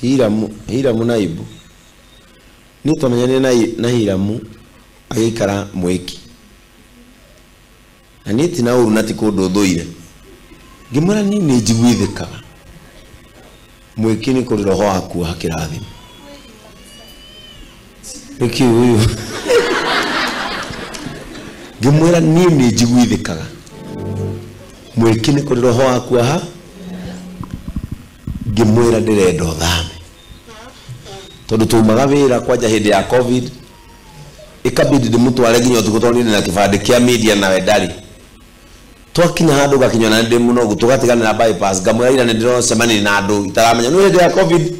Hiramu na Ibu. Niĩ twamenyanire na Hiramu agĩikara Mwĩki. Na niĩ ti na ũru na ti kũndũ thũire. Ngĩmwĩra niĩ nĩ njiguithĩkaga. Mwĩki nĩ kũrĩ roho waku wa kĩrathimo. Nĩkĩ ũyũ? Ngĩmwĩra niĩ nĩ njiguithĩkaga. Mwĩki nĩ kũrĩ roho waku aha. Ngĩmwĩra ndĩrenda ũthame. Tondũ tumaga wĩra kwanja hĩndĩ ya COVID, ikabidi ndĩmũtware nginya ũtukũ tondũ niĩ ndĩna kĩbandĩ kĩa media nawe ndarĩ. Twakinya handũ ngakinywo na ndĩ mũnogu tũgatiganĩra bypass, ngamwĩra ira nĩ ndĩracemania na andũ itaramenya nĩ hĩndĩ ya COVID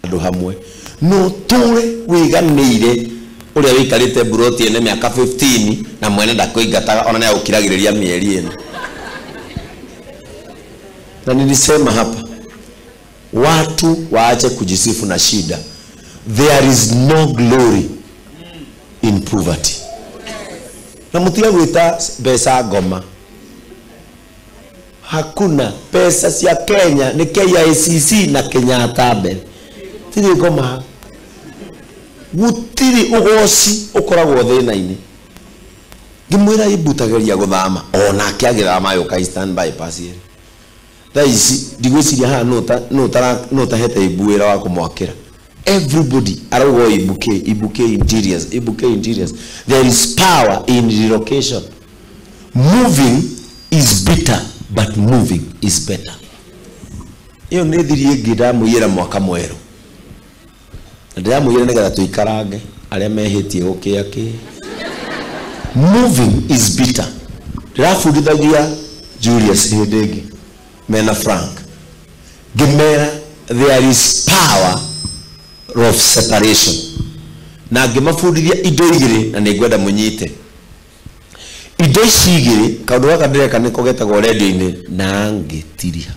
andũ hamwe. No tũre wĩganĩire ũrĩa wĩikarĩte mburoti ene mĩaka 15 na mwene ndakũingataga ona nĩagũkiragĩrĩria mĩeri ĩno. Na nilisema hapa, watu waache kujisifu na shida. There is no glory in poverty. Na mũtige gwĩta mbeca ngoma. Hakuna pesa cia Kenya ni KICC na Kenyatta mbere. Tirĩ ngoma. Gũtirĩ ũgoci ũkoragwo thĩna-inĩ. Ngĩmwĩra Ibu tageria gũthama, onake agĩthama agĩũka Eastern Bypass ĩrĩ. Thaa ici ndigwĩciria haha nũ ũtahete Ibu wĩra wa kũmwakĩra. Everybody arauga Ibuke interiors, Ibuke interiors. There is power in relocation. Moving is bitter, but moving is better. Iyo nĩ thiri ĩngĩ ndamũiyĩra mwaka mwerũ. Na ndĩramũiyĩra nĩgetha tũikarange arĩa mehĩtie gũkĩa kĩ. Moving is bitter. Ndĩrabundithagia Julius hĩndĩ ĩngĩ mena Frank. Ngĩmera there is power of separation. Na ngĩmabundithia indo igĩrĩ na nĩngwenda mũnyite. Indo ici igĩrĩ kaũndũ gaka ndĩreka nĩko getagwo radio-inĩ na ngĩtiria.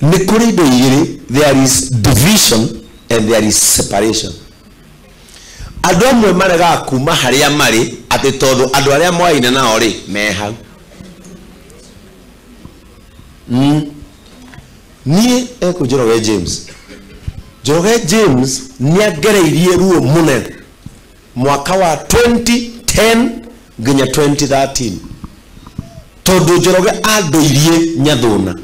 Nĩ kũrĩ indo igĩrĩ, there is division and there is separation. Andũ amwe maregaga kuma harĩa marĩ atĩ tondũ andũ arĩa moaine nao rĩ me hau. Niĩ ekũ Njoroge James. Njoroge James nĩangereirie ruo mũnene mwaka wa 2010 nginya 2013. Tondũ Njoroge andũirie Nyathũna.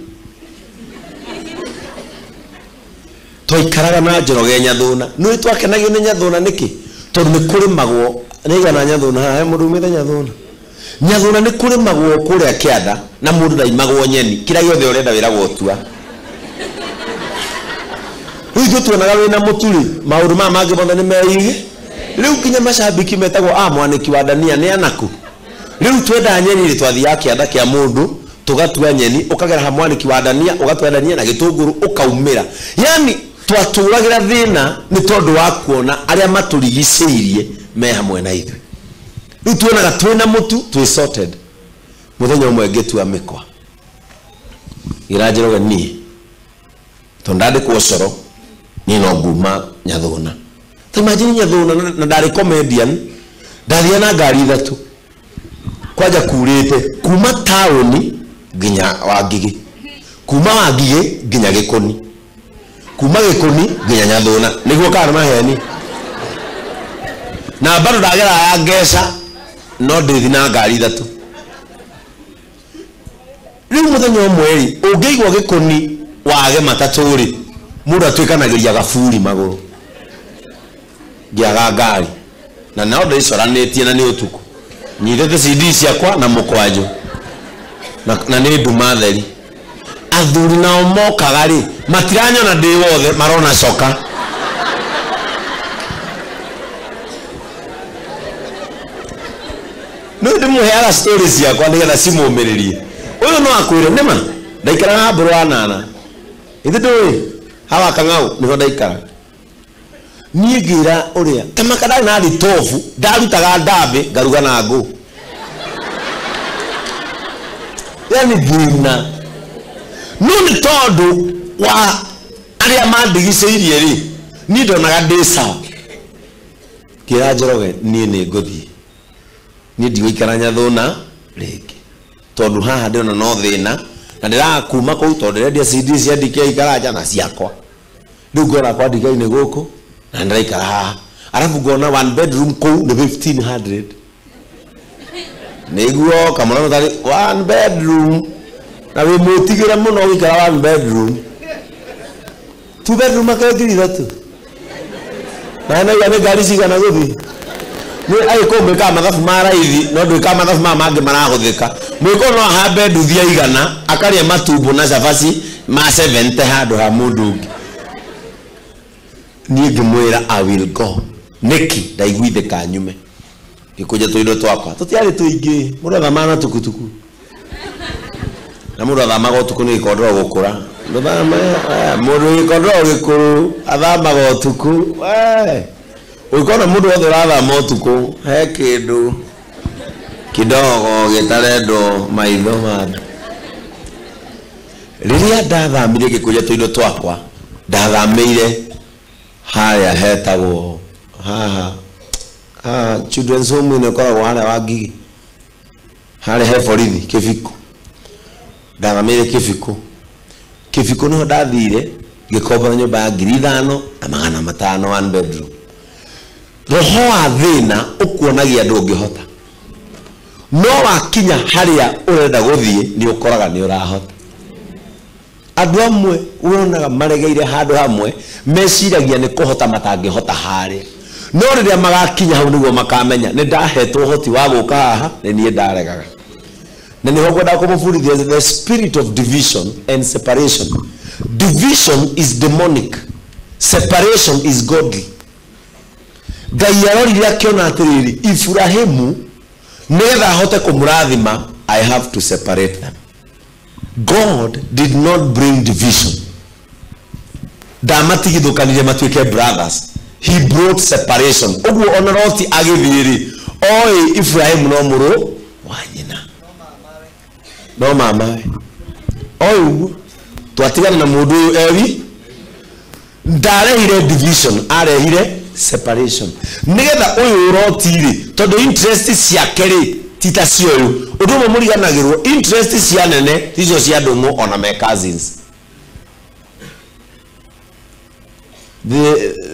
Twaikaraga na Njoroge Nyathũna. Nĩũĩ twakenagio nĩ Nyathũna nĩkĩ? Tondũ nĩ kũrĩmagwo, nĩigana Nyathũna haha, he mũndũ umĩte Nyathũna. Nyathũna nĩ kũrĩmagwo kũrĩa kĩanda na mũndũ ndaimagwo nyeni. Kĩrĩa gĩothe ũrenda wĩragwo tua. Rĩu ithuĩ tuonaga wĩna mũtu-rĩ, maũndũ maya mangĩ mothe nĩ meige. Rĩu nginya macambĩki metagwo a mwanĩki wa ndania nĩ anaku. Rĩu twenda nyeni rĩ, twathiaga kĩanda kĩa mũndũ, tũgatua nyeni, ũkagera ha mwanĩki wa ndania, ũgatua ndania na gĩtũngũrũ, ũkaumĩra. Yaani twatũragĩra thĩna nĩ tondũ wa kuona arĩa matũrigicĩirie me hamwe na ithuĩ. Rĩu tuonaga twĩna mũtu, twĩ sorted. Mũthenya ũmwe ngĩtua mĩkwa. Ngĩra Njoroge niĩ, tondũ ndandĩkwo coro, niĩ no nguma Nyathũna. Ta imagine Nyathũna na ndarĩ comedian, ndathiaga na ngari ithatũ. Kwanja kurĩte kuma taũni nginya Wangigĩ, kuma Wangigĩ nginya Gĩkũni, kuma Gĩkũni nginya Nyathũna. Nĩguo kana maheni. Na bado ndagera ya ngeca, no ndĩthi na ngari ithatũ. Rĩu mũthenya ũmwe rĩ, ũngĩigua Gĩkũni wage matatũ rĩ, mũndũ atuĩkanagĩria gaburi magũrũ. Ngĩaga ngari. Na no ndĩcoranĩtie na nĩ ũtukũ. Nyitĩte CD ciakwa na mũkwanjũ. Na nĩ nduma theri. Athuri nao mokaga rĩ, matiranyona ndĩ wothe, marona coka. No ndĩmũheaga stories ciakwa nĩgetha cimũmĩrĩrie. Ũyũ no akwĩre nĩma, ndaikaraga mbũrũ wa nana. Ithe ndũĩ, hawa Kang'au nĩho ndaikaraga. Niĩ ngĩra ũrĩa, ta maka ndarĩ na thitobu, ndarutaga ndambĩ, ngaruga na ngũ. Yaani thĩna. No nĩ tondũ wa arĩa mandigicĩirie rĩ, niĩ ndonaga ndĩ sawa. Ngĩra Njoroge, niĩ nĩ ngũthiĩ. Niĩ ndigũikara Nyathũna rĩngĩ. Tondũ haha ndĩrona no thĩna, na ndĩraga kuma kũu tondũ ndĩrendia CD cia DK Karanja na ciakwa. Rĩu ngona kwa ndigainĩ gũkũ na ndĩraikara haha, arabu ngona one bedroom kũu nĩ 1500. Nĩguo kamwana mũtarĩ one bedroom na wĩ mũtigĩre mũno ũgĩikara one bedroom. Two bedroom akĩrĩ 3,000. Na naiga nĩ ngari cigana gũthiĩ. Nĩ agĩkorwo mwĩkaga mathabu ma raithi no ndwĩkaga mathabu maya mangĩ marahũthĩka. Mwĩko no ahambe nduthi ya 100 akarĩa matumbo na cabaci ma 70 handũ ha mũndũ ũngĩ. Niĩ ngĩmwĩra I will go. Nĩkĩ ndaiguithĩka nyume. Ngĩkũnja tũindo twakwa. Tũtiarĩ tũingĩ, mũndũ athamaga na tukutuku. Na mũndũ athamaga ũtukũ nĩ gĩkondoro gũkũra. Mũndũ gĩkondoro gĩkũrũ athamaga ũtukũ. Ũngĩkona mũndũ wothe ũrathama ũtukũ he kĩndũ kidogo gĩtarendwo maitho ma andũ. Rĩrĩa ndathamire ngĩkũnja tũindo twakwa, ndathamĩire harĩa hetagwo haha children's home ĩno ĩkoragwo harĩa Wangigĩ, harĩa he borithi Kĩbiko. Ndathamĩire Kĩbiko. Kĩbiko nĩho ndathire ngĩkombora nyũmba ya 5,500 one bedroom. Roho wa thĩna ũkuonagia ndũngĩhota, no wakinya harĩa ũrenda gũthiĩ nĩ ũkoraga nĩ ũrahota. Andũ amwe wonaga maregeire handũ hamwe meciragia nĩ kũhota matangĩhota harĩa, no rĩrĩa magakinya hau nĩguo makamenya nĩ ndahetwo ũhoti wa gũka haha nĩ niĩ ndaregaga. Na nĩho ngwendaga kũmũbundithia the spirit of division and separation. Division is demonic, separation is godly. Ngai arorire akĩona atĩrĩrĩ, Ibrahimu nĩgetha ahote kũmũrathima, I have to separate them. God did not bring division. Ndamatigithũkanire matuĩke brothers. He brought separation. Ũguo ona Loti agĩthiĩ rĩ, oĩ Ibrahimu no mũrũ wa nyina, no mamawe. Oĩ ũguo twatigana na mũndũ ũyũ ewi, ndarehire division, arehire separation. Nĩgetha ũyũ Loti rĩ, tondũ interest ciake rĩ ti ta cia ũyũ. Ũndũ ũmwe mũriganagĩrwo, interest cia nene ticio cia ndũng'ũ ona me cousins.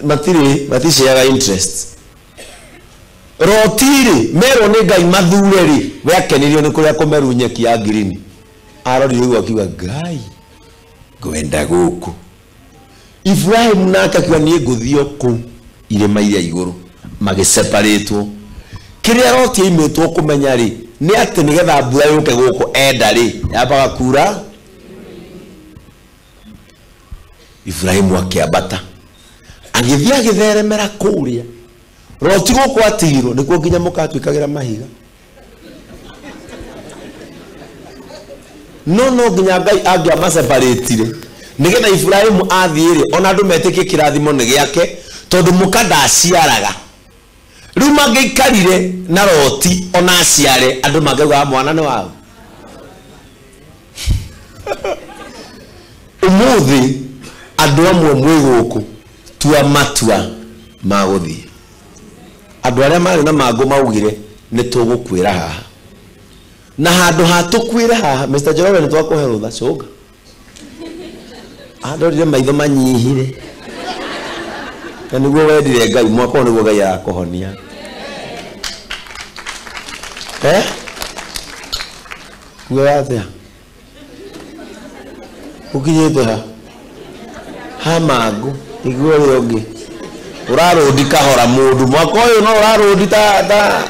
Matirĩ maticiaga interest. Loti rĩ, merwo nĩ Ngai mathure rĩ, we akenirio nĩ kũrĩa kũmeru nyeki ya ngirini. Arorire ũguo akiuga Ngai ngwenda gũkũ. Ibrahimu nake akiuga niĩ ngũthiĩ o kũu irĩma iria igũrũ. Magĩseparatwo. Kĩrĩa Loti aimĩtwo kũmenya rĩ, nĩ atĩ nĩgetha mbura yũke gũkũ enda rĩ, yambaga kura. Ibrahimu akĩambata agĩthiĩ agĩtheremera kũrĩa. Loti gũkũ atigirwo nĩkuo nginya mũkatuĩkagĩra mahiga. No nginya Ngai angĩamaseparatire nĩgetha Ibrahimu athiĩ rĩ, ona andũ metĩkie kĩrathimo nĩ gĩake, tondũ mũka ndaciaraga. Rĩu mangĩikarire na Loti ona aciare, andũ mangĩugaga mwana nĩ wao. Ũmũthĩ andũ amwe mwĩ gũkũ tua matua ma gũthiĩ. Andũ arĩa marĩ na mangũ maugire nĩ tũgũkuĩra haha. Na handũ ha tũkuĩre haha, Mr. Njoroge nĩ twakũhe rũtha cũnga. Andorire maitho manyihire. Na nĩguo wendire Ngai, mwaka ũyũ nĩguo Ngai arakũhonia. Kuga atĩa? Ũkinyĩte ha? Ha mangũ, igua ũrĩa ũngĩ. Ũrarũndi kahora mũndũ, mwaka ũyũ no ũrarũndi ta ta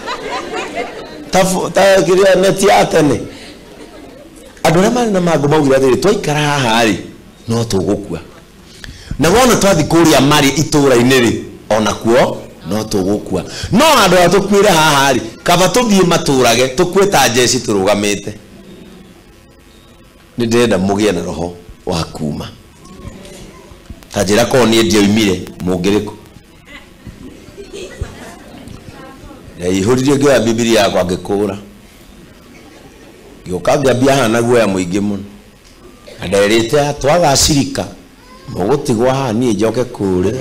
ta ta kĩrĩa neti ya tene. Andũ arĩa marĩ na mangũ maugire atĩrĩ, twaikara haha rĩ, no tũgũkua. Na wona twathi kũrĩa marĩ itũũra-inĩ rĩ, ona kuo no tũgũkua. No andũ arĩa tũkuĩre haha rĩ, kaba tũthiĩ matũrage, tũkue ta njeci tũrũgamĩte. Nĩ ndĩrenda mũgĩe na roho wa kuma. Ta njĩra korwo niĩ ndioimire, mũngĩrĩ kũ? Ndeihũririe ngĩoya Bibilia yakwa ngĩkũra. Ngĩũka ngĩambia haha na guoya mũingĩ mũno. Na nderĩte twagacirika, mũgũtigwo haha niĩ njoke kũrĩa.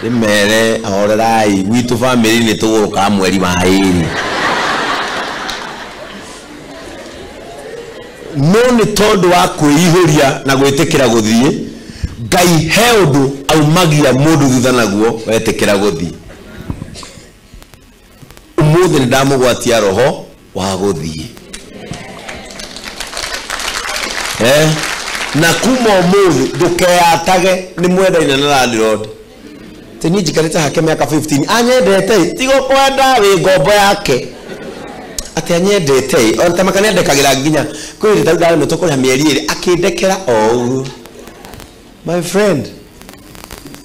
Ndĩmere horerai, gwitũ bamĩrĩ nĩ tũgũrũkaga mweri wa 2. No nĩ tondũ wa kwĩihũria na gwĩtĩkĩra gũthiĩ, Ngai he ũndũ aumagia mũndũ thutha naguo wetĩkĩra gũthiĩ. Ũmũthĩ nĩ ndamũgwatia roho wa gũthiĩ. Na kuma ũmũthĩ ndũkeyatage nĩ mwendaine na landlord. Atĩ niĩ njikarĩte hake mĩaka 15 anyendete tigo kwenda wĩ ngombo yake. Atĩ anyendete ona ta maka nĩandekagĩra nginya kwĩ hĩndĩ tarĩu ndaremwo kũrĩha mĩeri ĩrĩ akĩndekera o ũguo. My friend,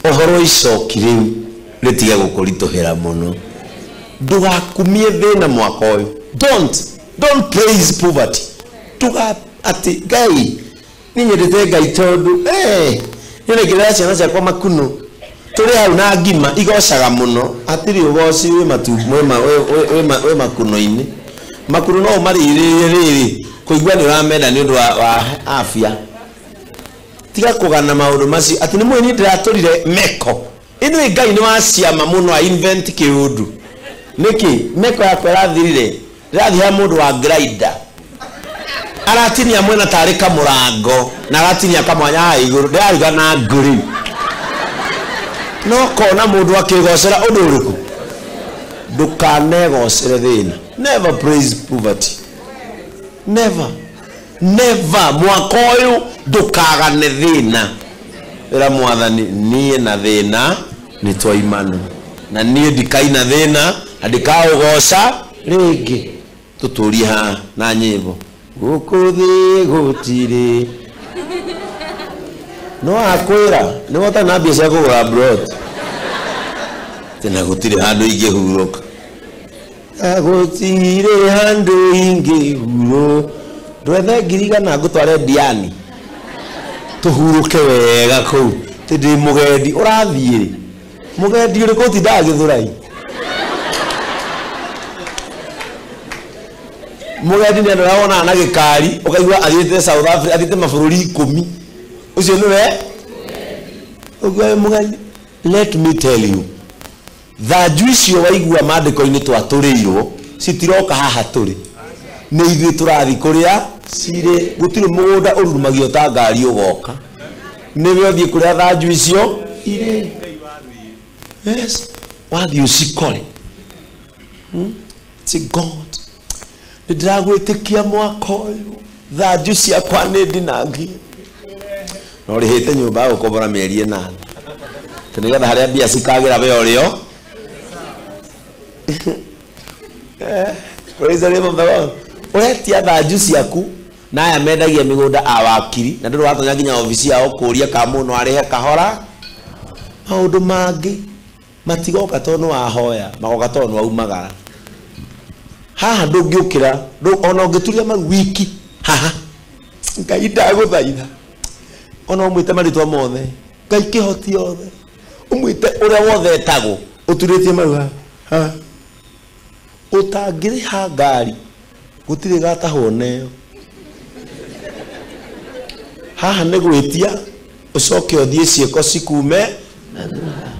ũhoro icoki rĩu rĩtige gũkũritũhĩra mũno. Ndũgakumie thĩna mwaka ũyũ. Don't praise poverty. Ndũga atĩ Ngai niĩ nyendete Ngai tondũ niĩ naingĩrĩra ciana ciakwa makuno tũrĩ hau na ngima igocaga mũno hatirĩ ũgoci wĩ makuno-inĩ. Makuno no ũmarĩrĩrie rĩrĩ kũigua nĩ ũramenda nĩ ũndũ wa afya. Tiga kũgana maũndũ macio atĩ nĩ mũĩ niĩ ndĩratũrire meko. Ĩno Ngai nĩ wa ciama mũno a invent kĩũndũ. Nĩkĩ meko yakwa ĩrathirire ndĩrathiĩ ha mũndũ wa grinder aratinia mwena tarĩ kamũrango na aratinia kamwanya haha igũrũ ndĩraruga na ngũrĩ. No kona mũndũ akĩgocera ũndũ ũrĩkũ? Ndũkanegocere thĩna. Never praise poverty. Never. Never. Mwaka ũyũ ndũkagane thĩna. Ĩra mwathani niĩ na thĩna nĩ twaimana. Na niĩ ndikaina thĩna na ndikaũgoca rĩngĩ. Tũtũrie haha na nyĩmbo. Gũkũ thĩ gũtirĩ. No akwĩra nĩ wota na mbia cia kũgũra plot. Tena gũtirĩ handũ ingĩhurũka. Gũtirĩ handũ ingĩhurũka. Ndwethe 100,000 ngũtware Diani. Tũhurũke wega kũu. Tĩ ndĩ mũgendi ũrathiĩ rĩ? Mũgendi ũrĩkũ ũtindaga Gĩthũrai? Mũgendi nĩ andũ arĩa wonaga na gĩkari ũkaigua athiĩte South Africa athiĩte mabũrũri 10. Ũcio nĩwe? Ũguo wĩ mũgendi. Let me tell you. Thanju icio waigua maandĩko-inĩ twatũrĩirwo citiroka haha tũrĩ. Nĩ ithuĩ tũrathiĩ kũrĩa cirĩ. Gũtirĩ mũgũnda ũrurumagio ta ngari ũgoka. Nĩwe ũthiĩ kũrĩa thanju icio irĩ. Yes. Wathiĩ ũcikore. It's God. Nĩ ndĩragwĩtĩkia mwaka ũyũ. Thanju ciakwa nĩ ndinangie. Na ũrĩhĩte nyũmba ya gũkombora mĩeri 8. Tondũ nĩgetha harĩa mbia cikagĩra we ũrĩo. Praise the name of the Lord. Ũretia thanju ciaku na aya mendagia mĩgũnda a wakiri na ndũrĩ watonya nginya obici yao kũria kana mũndũ arĩhe kahora. Maũndũ mangĩ matigoka tondũ nĩ wahoya, magoka tondũ nĩ waumagara. Haha ndũngĩũkĩra, ona ũngĩturia maru wiki haha. Ngai ndagũthaitha. Ona ũmwĩte marĩtwa mothe. Ngai kĩhoti yothe. Ũmwĩte ũrĩa wothe etagwo, ũturĩtie maru haha. Haha. Ũtangĩrĩha ngari gũtirĩ gatahwo neyo. Haha nĩ gwĩtia ũcoke ũthiĩ ciĩko cikume na thutha.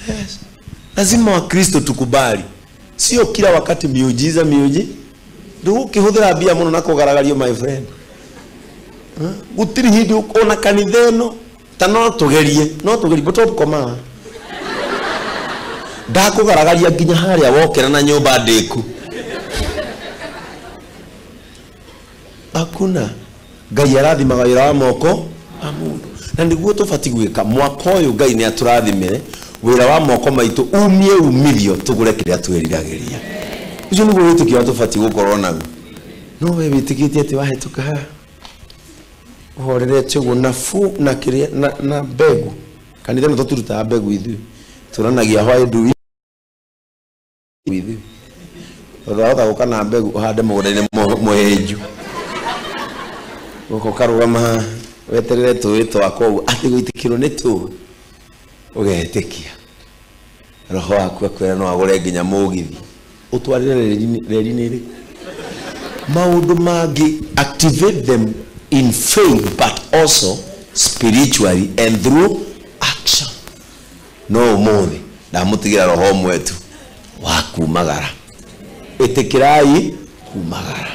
Yes. Lazima Wakristo tukubali. Sio kila wakati miujiza miuji. Ndũgũkĩhũthĩra mbia mũno na kũgaragario my friend. Gũtirĩ hĩndĩ ona kanitha ĩno ta no tũgerie, no tũgerie bũtũkoma. Ndakũgaragaria nginya harĩa wokĩra na nyũmba ndĩku. Hakuna. Ngai arathimaga wĩra wa moko ma mũndũ. Na nĩguo tũbatiĩ gwĩka mwaka ũyũ Ngai nĩ atũrathimire wĩra wa moko maitũ umie umithio tũgũre kĩrĩa twĩriragĩria. Ũcio nĩguo wĩtĩkio ũrĩa tũbatiĩ gũkorwo naguo. No we wĩtĩkĩtie atĩ wahĩtũka haha ũhorerete ũguo na fu na kĩrĩa na mbegũ. Kanitha ĩno tũtirutaga mbegũ ithuĩ. Tũranagia why do we ithuĩ. Tondũ wahota gũka na mbegũ ũhande mũgũnda-inĩ mũhĩnju. Gũka ũkarũgama haha weterere tũĩ twakwa ũguo atĩ gũitĩkĩrwo nĩ tũĩ. Ũgetĩkia. Roho waku akwĩra no agũre nginya mũgithi. Ũtwarĩre reri-inĩ ĩrĩkũ? Maũndũ mangĩ activate them in faith but also spiritually and through action. No ũmũthĩ ndamũtigĩra roho ũmwe tu wa kumagara. Ĩtĩkĩrai kumagara.